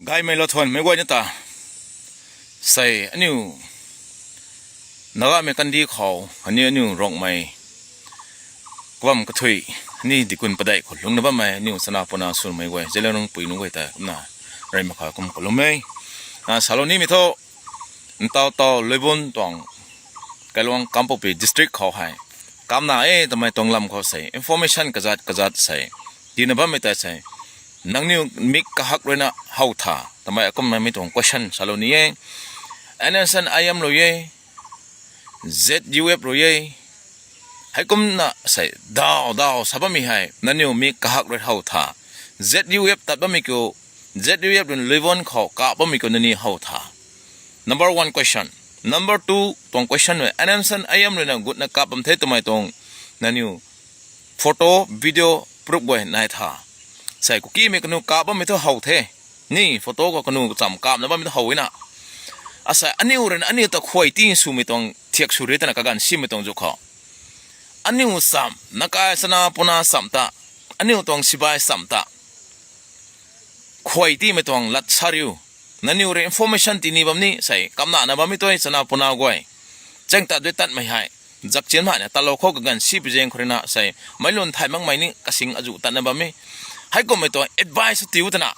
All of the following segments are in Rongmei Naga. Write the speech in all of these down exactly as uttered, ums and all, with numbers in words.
Gaymei lou thuan meic guay ni ta, sei aniu Nagamei kandih khou, aniu, aniu Rongmei kabam kathui, ni dikun padeih khou lungna bammei aniu chana puna swmei guay, Zeliangrong pui nunc guay ta kumna rey mak kha kum kalum e. Na salou nimei thu, ntaw taw Luibon tuang, Kailuang Kangpokpi district khou hei, kamna e twmei tuang lam khou sei information kazat kazat sei tina bammei ta sei, nangniw mik kahak ruina how tha twmei akumna mi tuang question salou ni e. N S C N I M rui e, Z U F rui e, heikumna sei daw daw sa bammei hei nangniw mik kahak rui how tha, Z U F tat bammei kiu, Z U F rui Luibon khou kap bammei kiu nangniw how tha. Number one question. Number two tuang question e, N S C N I M ruina gutna kap bam the twmei tuang nangniw photo, video proof guay nai tha? Sei Kukimei kanu kap bammei thu how the. Ni photo khou kanu cham kapna bammei thu how na. Asei aniu ruina aniu ta khuay ti swmei tuang thiak sw ri twna kaganv simei tuang zu khou, aniu cham, nakai chana puna cham ta, aniu tuang sibai cham ta khuay timei tuang lat sa riu. Nangniw rui information tini bam ni sei kamna na bammei tu chana puna guay, cheng tat dui tatmei hei, zakchian hana talou khou kaganv si pi zaeng khou ruina sei meic lun thay makmei ni kasing azuh tatna bam e. Heikummei tuang advice tiu twna,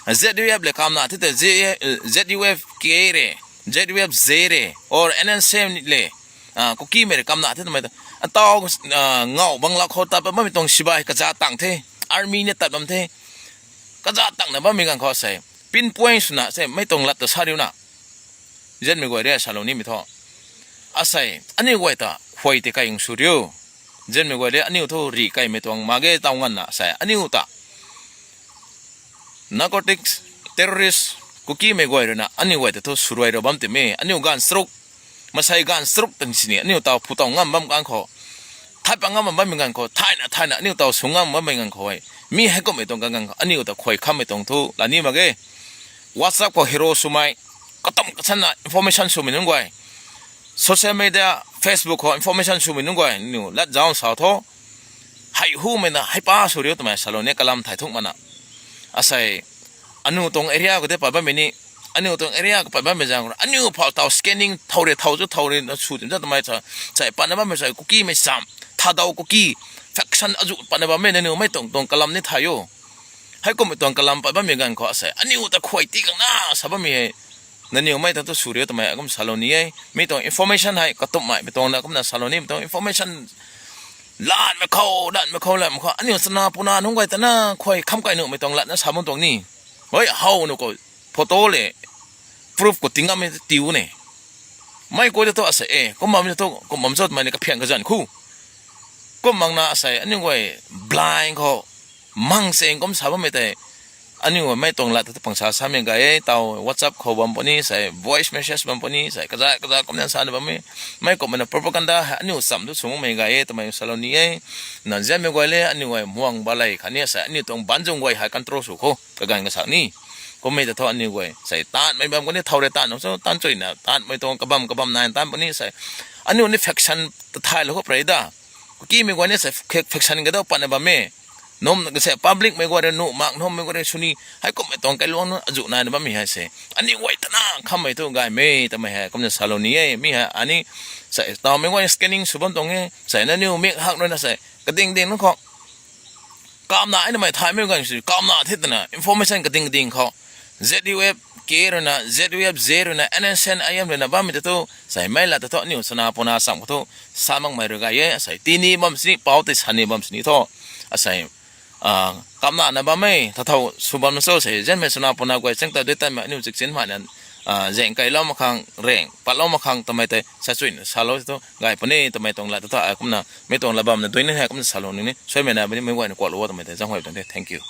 Z U F le kamna the ta, Z U F K re, Z U F Z re, or N S C N le, Kukimei rui kamna the twmei ta, ataw, ngaw bangla khou tat bammei tuang sibai kaza tang the, army ni tat bam the, kaza tangna bammei ganv khou sei pinpoint swna sei mei tuang lat ta sa riu na. Zianmei guay rui salou nimei thu, asei aniu guay ta khuay ti kai sw riu. Zianmei guay rui aniu thu rih kaimei tuang mak ge taw nganvna sei aniu ta narcotics, terrorist, Kukimei guay ruina aniu guay ta thu swruai rou bam timi, aniu ganv charuk, masei ganv charuk tan sini aniu taw phu taw ngam bam ganv khou, thay pa ngam bam bammei ganv khou, thayna thayna aniu taw sw ngam bammei ganv khou e. Mi heikummei tuang ganv khou aniu ta khuay khammei tuang thu la ni mak ge. WhatsApp khou hero swmei, katam kasanna information swmei nunc guay, social media, Facebook khou information swmei nunc guay, niu lat zauc sa tho. Hei humei na hei pa sw riu twmei salou ni kalam thay thuk mana. Asei, aniu tuang area khou tei pat bammei ni, aniu tuang area khou pat bammei zaeng khou aniu phau taw scanning thow re thow zu thow re na sw tim za twmei sa, sei patna bammei sei Kukimei cham, Thadou Kuki, faction azuh patna bammei nangniw mei tuang tuang kalam ni thay o. Heikummei tuang kalam pat bammei ganv khou asei aniu ta khuay ti kangna sa bammei hei, nangniw mei tuang thu sw riu twmei akum salou ni e. Mi tuang information hei katumhmei mei tuang na kumna salou nimei tuang information latmei khou, latmei khou, latmei khou aniu chana puna nunc guay ta na khuay kham kai nuhmei tuang latna sa bam tuang ni. Hei, how nu khou photo le proof khou tingammei tiu ne. Mei koi ta thu asei e kum bammei thu kum bam cho twmei ni kaphiang kazanv khu. Kum makna asei aniu guay blind khou mang seng kum sa bammei tei, aniu mei tuang lat ta pangsa samei gay e, taw WhatsApp khou bam puni sei, voice message bam puni sei, kaza kaza kumna sana bammei, mei kumna propaganda hei aniu cham tu sw makmei gay e twmei salou ni e. Na zianmei guay le aniu guay muang balei khatni sei aniu tuang banzung guay hei control sw khou kaganv kasak ni. Kummei ta thu aniu guay sei taanmei bam kuni thow re taanv nung cho taanc chuina taanmei tuang kabam kabam nai taanc puni sei, aniu ni faction ta thaylou khou prei da. Kukimei guay ni sei faction kadau patna bam e. Num sei publicmei guay rui nuh mak nummei guay rui sw ni, heikummei tuang kailuang nunc azuh naina bammei hei sei aniu guay ta na khammei thu gaymei twmei hei kumna salou ni e. Mi hei ani sei tawmei guay scanning sw bam tuang e sei nangniw mik hak ruina sei kading ding nunc khou kamna ainamei thaymei ganv si kamna the twna information kading kading khou Z U F K ruina, Z U F Z ruina, N S C N I M ruina bammei ta thu sei mei lat ta thu aniu chana puna cham khou thu sa makmei rui gay e. Sei tini bam sini, pau tei sani bam sini thu, asei kamna na bam e, thathow sw bam na cho sei zianmei chana puna guay chang ta dui tanmei aniu chikchin hmana, zaeng kailou mak khang, reng patlou mak khang twmei tei sa chuina salou thu gay puni twmei tuang lat ta thu, kumna mei tuang lat bamna dui ni hei kumna salou ni ni suaimei na bam ni mei guayna kuaklou o twmei tei zanghuay tuang the. Thank you.